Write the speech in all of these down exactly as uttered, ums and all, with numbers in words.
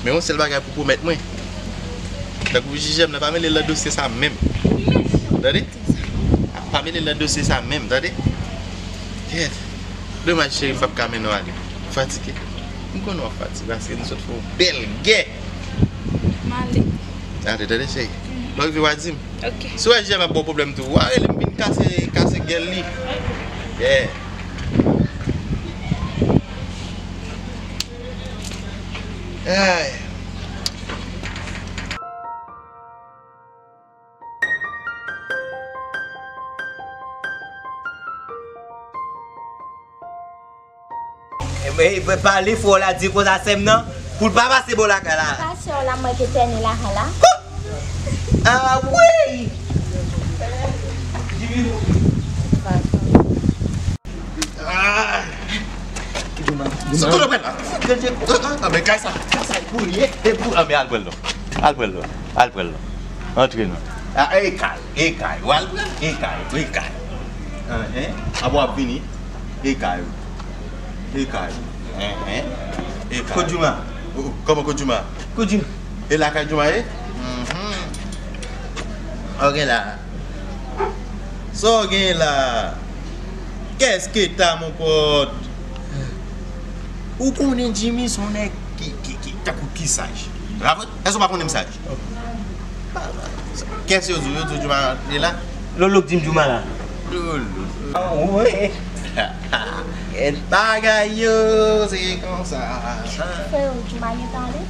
Men yon sèl bagay pou pwomèt mwen. Tankou jijè m nan, pa mele l nan dosye sa menm. Tande? Pa mele l nan dosye sa menm, tande? Kèt. Domaj, cheri, m p ap ka mennen w ale. Ou fatige. M konnen w ap fatige paske nou sot fè yon bèl gè. M ale. Ale, tande, cheri. Lè w rive, w a di m. Ok. Si w wè jijè m ap ba w pwoblèm tou, w a rele m vin kase, kase gèl li. Yeah. Ay. E, e, pale fò la, di konsa sè m nan, pou l pa pase bò lakay la. Pase w la, mwen ke tène la, la. Ah, wi! Ah! Sa kote w pral la? Ah, ah, ah, men kay sa, kay sa pou li ye, e pou, ah, men al pran l non. Al pran l non. Al pran l non. Antre non. Ah, e kay, e kay. W al pran, e kay, e kay. Enhen. Apre w ap vini. E kay ou. E kay ou. Enhen. E kay ou. Kot Jouma? O, kòman kot Jouma? Kot Jouma? E lakay Jouma ye? Mhm. Sa w gen la? Sa w gen la? Qu'est-ce que t'as, mon pote? Ou konnen Jimmy se yon nèg ki, ki, ki, tankou ki saj. Pa vre? Èske w pa konnen m saj? Kès yo di w, yo di w Jouma te la? Lolo k di m Jouma la. Lolo. Ah, wi. Bagay yo, se konsa. Frè yo, Jouma gentan ale?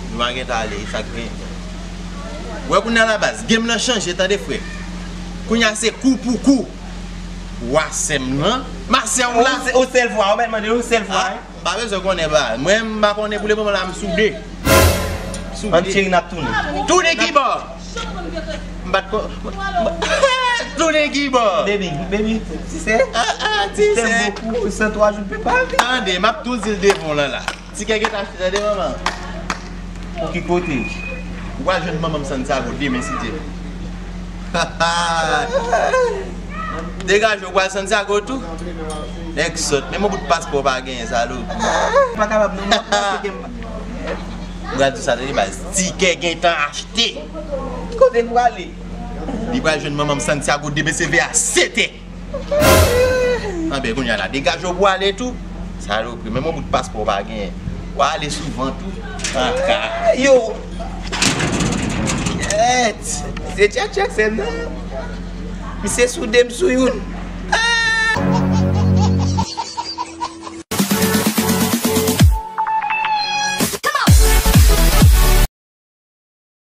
Jouma gentan ale, sa k gen? Wè kounye a la baz, game lan chanje, tande frè. Kounye a se kou pou kou. Wa sè m nan, ma sè w la. Ou sèl fwa, ou mèt mande yon sèl fwa. Ah, wi. M pa bezwen konnen ba. Mwen, m pa konnen pou le moman la, m sou de. Sou de. Ann cheri, n ap tounen. Tounen ki bò? M pa t ko-, tounen ki bò? Baby, baby, ti sè. Ah, ah, ti sè. Tande, m ap tou di l devan w lan la. Tikè gentan achte, tande, manman. Pou ki kote? Ou pral jwenn manman m Santiago demen, si Dye vle. Degaje w, pral Santiago tou. Nèg sòt. Menm yon bout paspò w pa genyen, salopri. M pa kapab non, m ap pase ke m pa. M pral di w sa, tande baz. Tikè gentan achte. Ki kote l prale? Li pral jwenn manman m Santiago demen, se leve a sèt è. Anben, kounye a la, degaje w pou w ale tou. Salopri, menm yon bout paspò w pa genyen. W ale souvan tou. Anka. Yo! Kèt! Se tchèk tchèk sè m nan. Misye sou de, m sou youn.